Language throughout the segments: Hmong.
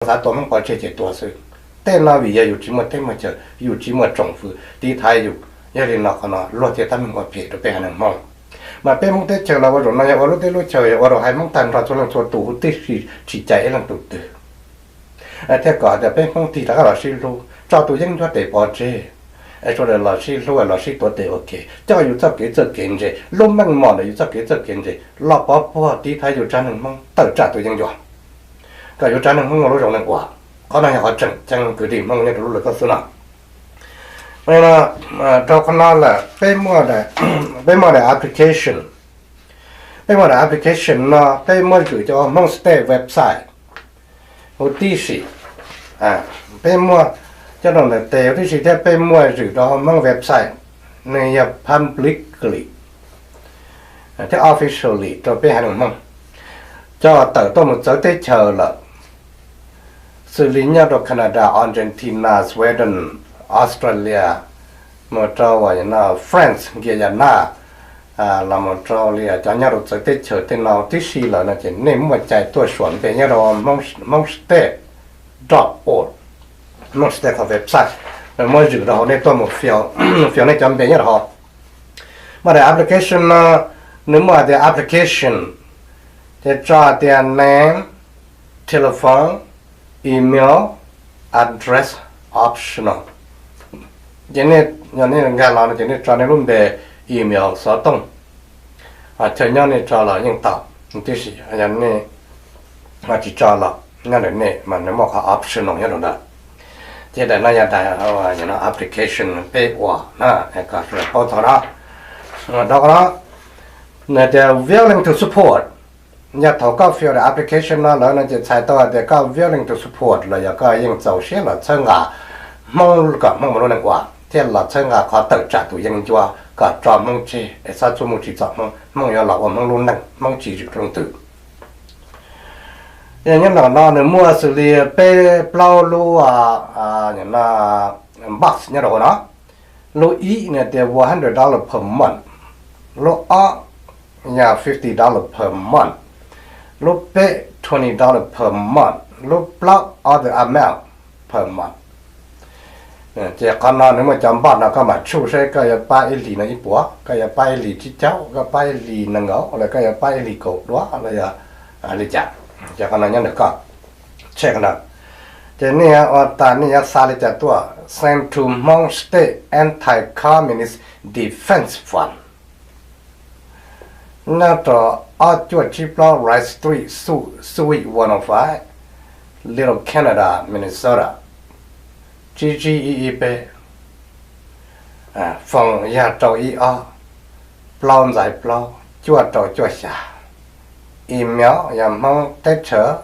xav tua Hmoob pov tseg ces tua xwb. Tej no vim yog yus tsis muaj teb muaj chaw, yus tsis muaj tsoom fwv tiv thaiv yus. Yog li no qhov no luag thiaj tab meeg ua phem rau peb haiv neeg Hmoob. Mas peb Hmoob teb chaws los ua zaum no yog ua lub teb lub chaws, yog ua rau haiv Hmoob tag nrho txhua leej txhua tus huv tib si, tsis cais ib leej tus twg. Thiaj kom hais tias peb Hmoob tig rov qab los sib hlub, tso tus yeeb ncuab tes pov tseg, sawv daws los sib hlub los sib tuav tes ua ke, coj yus txoj kev txawj kev ntse, lub meej mom ntawm yus txoj kev txawj kev ntse los pov puag tiv thaiv yus tsav neeg Hmoob tawm tsam tus yeeb ncuab, kom yus tsav neeg Hmoob muaj lub zoo neej ua. Qhov no yog qhov tseem ceeb kwv tij Hmoob nyob rau lub lawv koj xwb no. Rau qhov no lawm peb muaj daim application, peb muaj daim application no peb muab zwm cov Hmoob State website huv tib si. Peb muaj coj rau ntawm tes huv tib si thiab peb muaj zwm rau Hmoob website, nws yog publicly thiab officially rau peb haiv neeg Hmoob coj tawm tuaj mus txawv teb chaws lawm, xws li nyob rau Canada, Argentina, Sweden, Australia, mus rau France, Guyana, los mus rau li cov nyob rau txawv teb chaws tej no tib si lawm no ces nej muaj cai tuaj suam npe nyob rau Hmoob State dot org, Hmoob State qhov website, muab zwm rau hauv nej tuaj mus fill nej cov npe nyob rau hauv. Mas daim application no nws muaj hais tias application, ces tso hais tias name, telephone, email, address, optional. Ces nej, yog nej nkag los no ces nej tso nej lub npe, email, xov tooj, chaw nyob nej tso los yeej tau tib si. Yog nej tsis tso los nyob ntawm nej mas nws muaj qhov optional nyob rau ntawd. Ces daim no yog daim application peb ua na, kom sawv daws paub txog no. Rau qhov no nws tias willing to support. Yog thaum koj fill daim application no lawm no ces txhais tau hais tias koj willing to support los yog koj yeej txaus siab los txhawb nqa Hmoob kom Hmoob muaj lub neej ua thiab los txhawb nqa qhov tawm tsam tus yeeb ncuab kom tso Hmoob tseg es txhob txuj mus tsim txom Hmoob, Hmoob yuav los ua Hmoob lub neej, Hmoob tsis zwm rau leej twg. Yog nyob no nws muaj xws li peb plaub lub box nyob rau hauv no. Lub ib nws tias one hundred dollar per month, lub ob yog fifty dollar per month, lub peb twenty dollar per month, lub plaub other amount per month. Ces qhov no nws muaj cov npoj no koj mam tshuj saib koj yuav pab ib hlis no ib puas, koj yuav pab ib hlis tsib caug, koj pab ib hlis nees nkaum, los koj yuav pab ib hlis kaum duab los yog li cas. Ces qhov no nyob ntawm koj, check no. Ces nej ua tas nej yuav xa li cas tuaj, send to Hmong State Anti-Communist Defense Fund, nyob rau ob cuaj tsib plaub Rice Street, Suite one oh five, Little Canada, Minnesota, tsib tsib ib ib peb. Phone yog rau ib ob plaub ntxais plaub cuaj rau cuaj xya. Email yog Hmoob Teb Chaws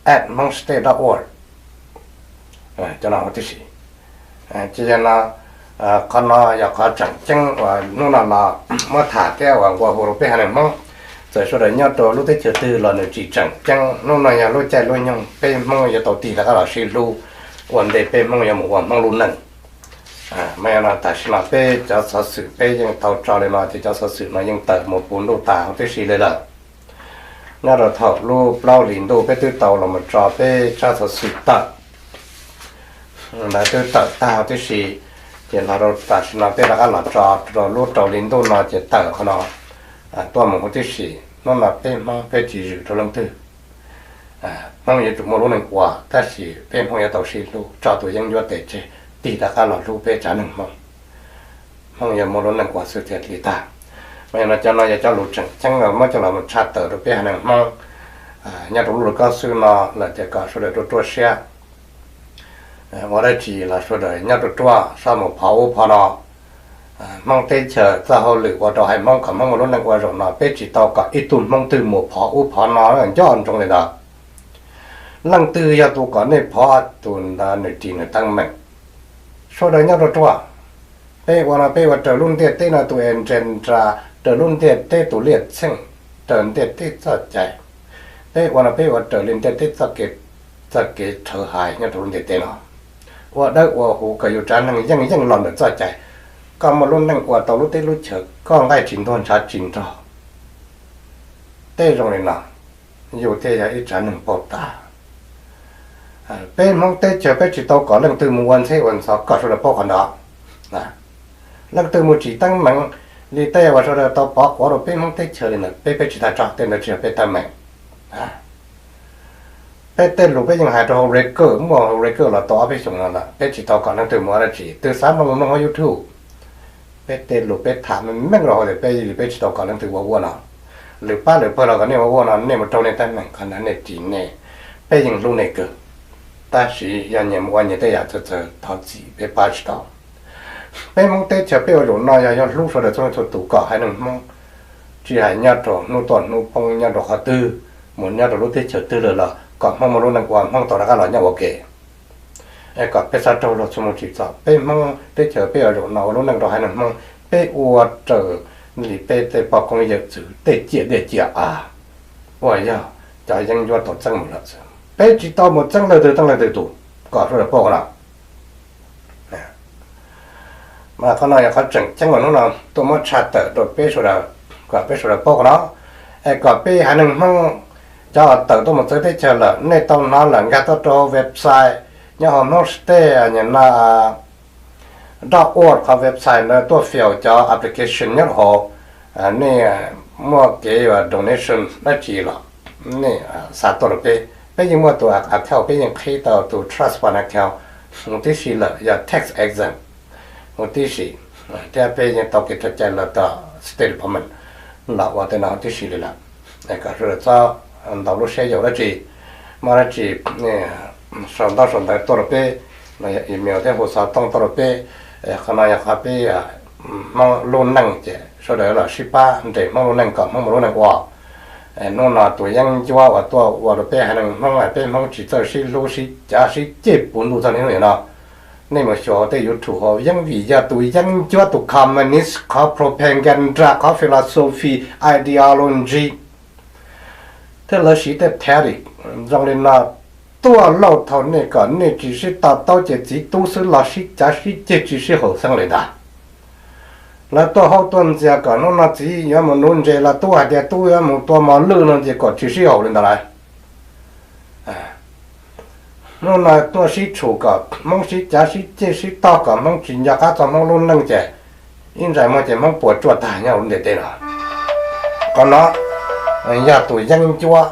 at hmongstates dot org. Cov no huv tib si. Ces yog no, qhov no yog qhov tseem ceeb uas hnub no los muab tham thiab uas nqua hu rau peb haiv neeg Hmoob. Txawm sawv daws nyob rau lub teb chaws twg los nws tsis tseem ceeb, hnub no yog lub caij lub nyoog peb Hmoob yuav tau tig rov qab los sib hlub ua ntej peb Hmoob yuav mus ua Hmoob lub neej. Mas yog no tam sim no peb cov xov xwm peb yeej tau tso li no ces cov xov xwm no yeej tawm mus puv ntuj tas huv tib si li lawm. Nyob rau thaum lub plaub hlis ntuj peb twb tau los mus tso peb tsab xov xwm tawm, lawv twb tawm tag huv tib si. Ces los rau tam sim no peb rov qab los tso rau lub rau hli ntuj no ces tawm qhov no tuaj mus huv tib si. Hnub no peb Hmoob peb tsis zwm rau leej twg. Hmoob yuav tsum muaj lub neej ua tab sis peb Hmoob yuav tau sib hlub tso tus yeeb ncuab tes tseg, tig rov qab los hlub peb tsav neeg Hmoob. Hmoob yuav muaj lub neej ua xwb thiaj li tag. Mas yog no cov no yog cov lus tseem ceeb uas muab coj los mus tshaj tawm rau peb haiv neeg Hmoob nyob rau lub lawv koj xwb no lawm ces kom sawv daws ruaj ruaj siab. Ua dab tsi los sawv daws nyob ruaj ruaj, txhob mus phov ub phov no. Hmoob teb chaws txoj hauj lwm ua rau haiv Hmoob kom Hmoob muaj lub neej ua zaum no peb tsis tau kom ib tug Hmoob twg mus phov ub phov no, nco ntsoov li ntawd. Leej twg yog tus kom nej phov tus ntawd nws ris nws teeb meem. Sawv daws nyob ruaj ruaj. Peb ua no peb ua raws lub ntiaj teb no tus agenda, raws lub ntiaj teb tus liaj txheej, raws ntiaj teb txoj cai. Peb ua no peb ua raws li ntiaj teb txoj kev rhawv haiv nyob rau lub ntiaj teb no. Ua dawb ua huv kom yus tsav neeg yeej yeej los ntawm txoj cai. Koj muaj lub neej ua tau lub teb lub chaw, koj nqaij tsis ntuag ntshav tsis nrog. Tej zoo li no, yus thiaj yog ib tsav neeg pauj tas. Peb Hmoob teb chaws peb tsis tau kom leej twg mus ua ntxheb ua ntxhov, kom sawv daws paub qhov ntawd. Leej twg mus tsim teeb meem li tej uas sawv daws tau pov quav rau peb Hmoob teb chaws li ntawd, peb peb tsis tau tso, tej ntawd tsis yog peb teeb meem. Peb tej lus peb yeej hais rau hauv record, muaj hauv record los tau ob peb xyoos no lawm, peb tsis tau kom leej twg mus ua dab tsi. Twg xav mloog mus mloog hauv YouTube. Peb tej lus peb tham meej meej rau hauv tias peb, peb tsis tau kom leej twg ua ua no. Lwm pab lwm pawg los kom nej ua ua no, nej mus raug nej teeb meem, qhov ntawd nej ris nej, peb yeej hlub nej kawg. Tab sis yog nyias mus ua nyias tej yam txawv txawv, thov txim, peb pab tsis tau. Peb Hmoob teb chaws peb ua zaum no yog, yog hlub sawv daws txhua leej txhua tus, kom haiv neeg Hmoob tsis hais nyob rau hnub tuaj hnub poob, nyob rau qhov twg, mus nyob rau lub teb chaws twg lawm los kom Hmoob muaj lub neej ua, Hmoob tau rov qab los nyob ua ke. Es kom peb txhob raug luag txhua moo tsim txom. Peb Hmoob teb chaws peb ua zaum no ua lub neej rau haiv neeg Hmoob, peb ua raws li peb tej poj koob yawm txwv tej ciam diaj ciam av uas yog cov yeeb ncuab tau txeeb mus lawm xwb. Peb tsis tau mus txeeb leej twg txeeb leej twg tus, kom sawv daws paub qhov no. Mas qhov no yog qhov tseem ceeb uas hnub no tuaj muab tshaj tawm rau peb sawv daws, kom peb sawv daws paub qhov no. Es kom peb haiv neeg Hmoob, cov tawm tuaj mus txawv teb chaws lawm, nej tau hnov lawm, nkag tuaj rau website nyob hauv Hmoob State no, dot org qhov website ntawd, tuaj fill cov application nyob rau hauv. Nej muaj kev donation dab tsi los nej xa tuaj rau peb, peb yeej muaj tus account, peb yeej qhib tau tus trust fund account huv tib si lawm, yog tax exempt huv tib si, thiab peb yeej tau kev tso cai los tom State Department los ua tej no huv tib si li lawm. Kom sawv daws txhob ntau lub siab yaum dab tsi, muaj dab tsi sau ntaub sau ntawv tuaj rau peb, los yog email thiab hu xov tooj tuaj rau peb. Qhov no yog qhov peb Hmoob lub neej ces sawv daws los sib pab nres Hmoob lub neej kom Hmoob muaj lub neej ua. Hnub no tus yeeb ncuab uas tuaj ua rau peb haiv neeg Hmoob, peb Hmoob tsis txawj sib hlub sib cav sib ceg puv ntuj txog niaj hnub no. Nej mus xyuas hauv tej YouTube hauv yeeb, vim yog tus yeeb ncuab tus communist qhov propaganda, qhov philosophy, ideology, thiab lawv siv tej tactic zoo li no tuaj lauj thaum nej kom nej tsis sib to taub ces txiv tub xwb los sib cav sib ceg tsis sib haum xeeb li ntag. Lawv tuaj haub tuaj ntxias kom hnub no txiv yuav mus nuv ntses los tub hais tias tub yuav mus tua mos lwj no ces kom tsis sib haum li ntawd lauj. Hnub no tuaj sib tshum kom Hmoob sib cav sib ceg sib tog kom Hmoob tsis nco qab txog Hmoob lub neej ces ib ntsais muag ces Hmoob puas tsuaj tag nyob hauv lub ntiaj teb no. Qhov no yog tus yeeb ncuab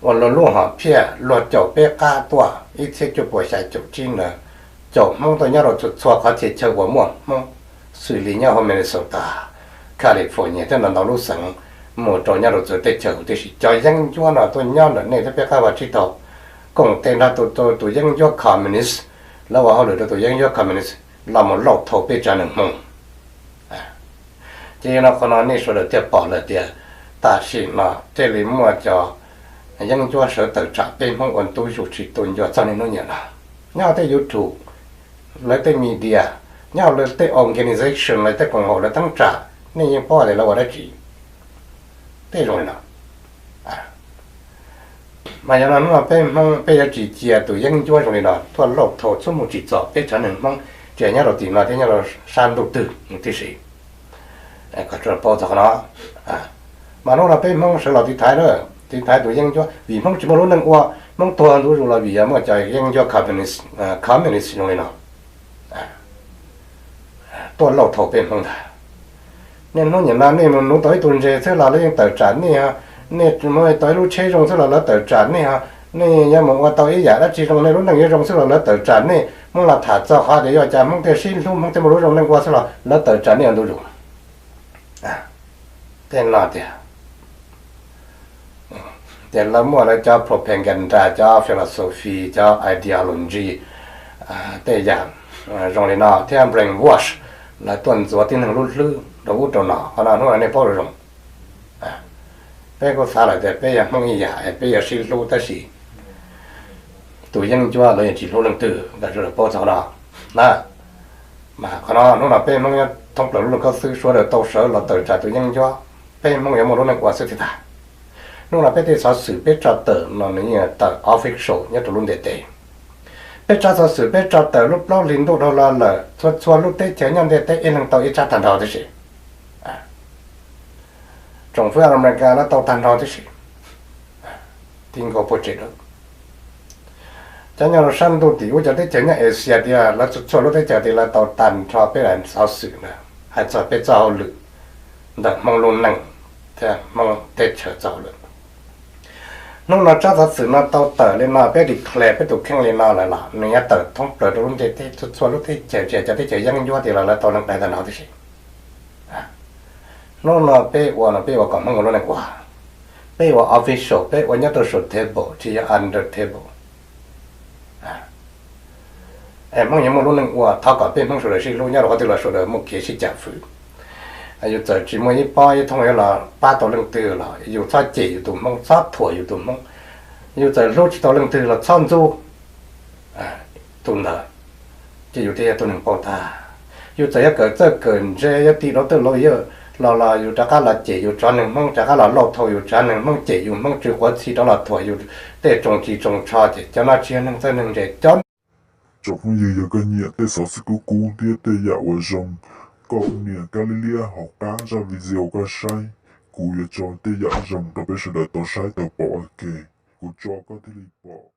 uas luag lub hom phiaj luag caum peb qab tuaj ib txhiab cuaj puas xya caum tsib ntawd, caum Hmoob tuaj nyob rau txhua txhua qhov txhia chaw uas muaj Hmoob, xws li nyob hauv Minnesota, California thiab ntau ntau lub xeev, mus rau nyob rau txawv teb chaws huv tib si. Cov yeeb ncuab no tuaj nyob ntawm nej thiab peb qab vaj tsib taug. Koom tes nrog tus, tus yeeb ncuab communist, lawv ua hauj lwm rau tus yeeb ncuab communist los mus lauj thau peb tsav neeg Hmoob. Ces yog no qhov no nej sawv daws thiaj pom lawm tias tam sim no thiaj li muaj cov yeeb ncuab sawv tawm tsam peb Hmoob ua ntu zus tsis tu ncua txog niaj hnub niam no. Nyob hauv tej YouTube, lawv tej media, nyob hauv lawv tej organization, lawv tej koom haum lawv teeb tsam, nej yeej paub tias lawv ua dab tsi. Tej zoo li no. Mas yog no hnub no peb Hmoob peb yuav tsis cia tus yeeb ncuab zoo li no tuaj lauj thau txhua moo tsim txom peb tsav neeg Hmoob, tsis hais nyob rau tim no thiab nyob rau sab ntuj twg tib si. Kom sawv daws paub txog qhov no. Mas hnub no peb Hmoob sawv los tiv thaiv na, tiv thaiv tus yeeb ncuab, vim Hmoob tsis muaj lub neej ua, Hmoob tuag ntu zus los vim yog muaj cov yeeb ncuab communist zoo li no tuaj lauj thau peb Hmoob ntag. Niaj hnub niam no nej mus nuv tau ib tug ntses xwb los lawv yeej tawm tsam nej ho, nej mus tau ib lub tsheb zoo xwb los lawv tawm tsam nej ho, nej yuav mus ua tau ib yam dab tsi zoo, nej lub neej yuav zoo xwb los lawv tawm tsam nej. Hmoob los tham txog qhov tias yuav ua cas Hmoob thiaj sib hlub, Hmoob thiaj muaj lub zoo neej ua xwb los lawv tawm tsam nej ua ntu zus. Tej no tias tias lawv muaj lawv cov propaganda, cov philosophy, cov ideology, tej yam zoo li no thiab brainwash, lawv tuaj ntxuav tib neeg lub hlwb rau ub rau no. Qhov no hnub no nej paub lawm zoo. Peb kuj xav lawm tias peb yog Hmoob ib yam es peb yuav sib hlub tab sis tus yeeb ncuab lawv yeej tsis hlub leej twg, kom sawv daws paub txog qhov no na. Mas qhov no hnub no peb Hmoob nyob thoob plaws lub laj kab xwb sawv daws tau sawv los tawm tsam tus yeeb ncuab, peb Hmoob yuav muaj lub neej ua xwb thiaj tag. Hnub no peb tej xov xwm peb tso tawm no nws yeej tawm official nyob rau lub ntiaj teb. Peb tsab xov xwm peb tso tawm lub plaub hlis ntuj dhau los lawm, txhua txhua lub teb chaws nyob ntiaj teb ib leeg tau ib tsab tag nrho tib si. Tsoom fwv Amelikas lawv tau tag nrho tib si. Ti nkaus puas tsev lawm. Cov nyob rau sab ntuj tim ub cov teb chaws nyob Asia tias lawv txhua txhua lub teb chaws tias lawv tau tag nrho peb xov xwm na, hais txog peb txoj hauj lwm ntawm Hmoob lub neej thiab Hmoob teb chaws txoj hauj lwm. Hnub no tsab xov xwm no tau tawm li no, peb declare peb tus kheej li no lawm los nws yuav tawm thoob plaws rau lub ntiaj teb txhua txhua lub teb chaws, tsis hais cov teb chaws yeeb ncuab tias los lawv tau neeg dai tau no tib si. Hnub no peb ua no peb ua kom Hmoob ua lub neej ua, peb ua official, peb ua nyob rau saum table tsis yog under table. Hmoob yuav muaj lub neej ua, thov kom peb Hmoob sawv daws sib hlub, nyob rau qhov twg los sawv daws muaj kev sib cam fwv. Yus txawm tsis muaj ib pob ib thooj yuav los pab tau leej twg los yus txhob cem yus tus Hmoob, txhob thuam yus tus Hmoob. Yus txawm hlub tsis tau leej twg los txhob ntxub tus ntawd, ces yus thiaj yog tus neeg paub tag. Yus txawm yuav kawm txawj kawm ntse, yuav tig rau tej laus yawg los los yus rov qab los cem yus tsob neeg Hmoob, rov qab los lauj thau yus tsob neeg Hmoob, cem yus Hmoob, tsw quav txhi rov los thuam yus tej tsoos tsis tsoos tsho, ces cov no tsis yog neeg txawj neeg ntse cov. Tsoom phooj ywg, yog koj nyiam tej xov xwm kub kub thiab tej yam uas zoo, koj nias kab liab liab hauv qab zaj video koj saib, kuv yuav tso tej yam zoo rau peb sawv daws tau saib tau pom ua ke, kuv tso koj thiaj li pom.